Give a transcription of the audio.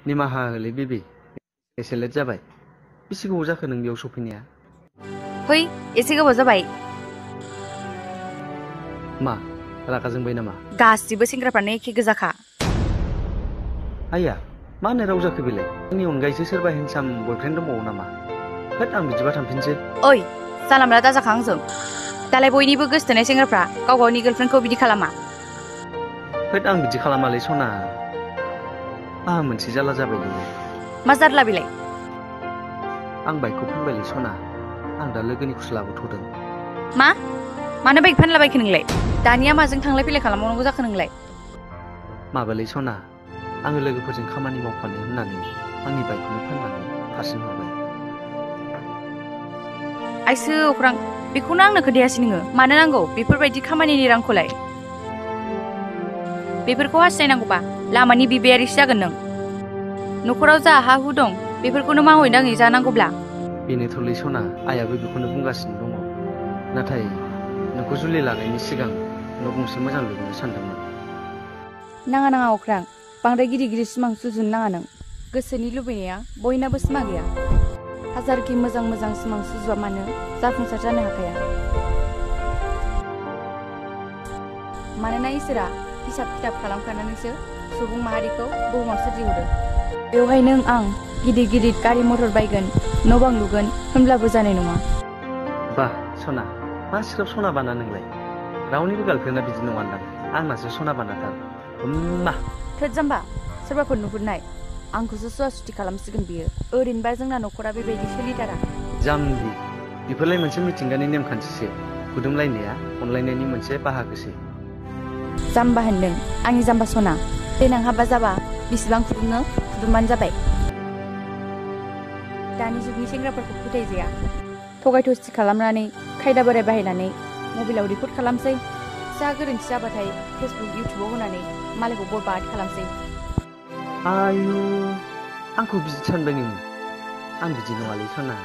निमाहा होलै बेबि एसे लेट जाबाय बेसे गोबाव जाखो नों बेयाव सफैनाया है एसे गोबाव जाबाय मा रागा जोंबाय नामा गासिबो सेंग्राफ्रानो एखे गोजाखा आया मा होननो राव जाखो बेलाय आंनि अनगायैसो सोरबा हेन्डसाम बयफ्रेन्ड दंबावो नामा होद आं बिदिबा थांफिनसै ओइ जानला दाजाखा आंजों दालाय बयनिबो गोसोथोनाय सेंग्राफ्रा गाव गावनि गार्लफ्रेन्डखौ बिदि खालामा होद आं बिदि खालामालै सना आंहा मोनसे जारला जाबायलै मा जारला बेलाय आं बाइकखौ फानबायलै सना आं दा लोगोनिखौसो लाबोथ'दों मानो बाइक फानलाबायखो नोंलाय दानिया माजों थांलाय फैलाय खालामबावनांगौ जाखो नोंलाय माबालै सना आङो लोगोफोरजों खामानि मावफानो होननानै आंनि बाइकखौनो फाननानै फारसेनहरबाय आइसो अख्रां बेखौनो आंनो खोन्थायासै नोङो मानो नांगौ बेफोरबायदि खामानिनि रांखौलाय बेफोरखौ हास्थायनांगौबा लामानि बिबायारिसो जागोन नों न'खराव जा हा हु दं बेफोरखौनो मावै दाङै जानांगौब्ला बेनोथ'लै सना आइयाबो बेखौनो बुंगासिनो दङ नाथाय नोंखौ जुलि लानायनि सिगां न' गंसे मोजां लुनो सानदोंमोन नाङा अख्रां बांद्राय गिदिर सिमां सुजुनो नाङा नों गोसोनि लुबैनाया बयनाबो सिमा गैया हाजारखि मोजां सिमां सुजुआ मानो जाफुंसार जानो हाखाया मानोना इसोरा हिसाब खिथाब खालामखानानैसो सुबुं माहारिखौ बुहुमाव सोरजिहरो बेवहाय नों आं गिदिर गारि मटर बायगोन न' बां लुगोन होनब्लाबो जानाय नङा बा सना मा सिख्लाब सना बाना नोंलाय रावनिबो गार्लफ्रेन्डा बिदि नङादां आंनासो सना बानाथार मा थोद जाम्बा सोरबाफोर नुहुरनाय आंखौसो सुवा सुथि खालामसिगोन बियो ओरैनोबा जोंना न'खरा बेबायदि सोलिथारा जाम्बि बेफोरलाय मोनसे मिथिंगानि नेमखान्थिसो खुदुमलायनाया अनलायनायनि मोनसे बाहागोसो जाम्बा होनदों आंनि जाम्बा सना देनां हाबा जाबा बिसिबां खुदुमनो खुदुमबानो जाबाय दानि जुगनि सेंग्राफोरखौ फोथायजाया थगाय थसि खालामनानै खायदा बोराय बाहायनानै मबाइलाव रेकर्ड खालामसै फिसा गोरोन्थि जाबाथाय फेसबुक इउटुबाव होनानै मालायखौ बरबाद खालामसै आयु आंखौ बिदि सानबाय नोङो आं बिदि नङालै सना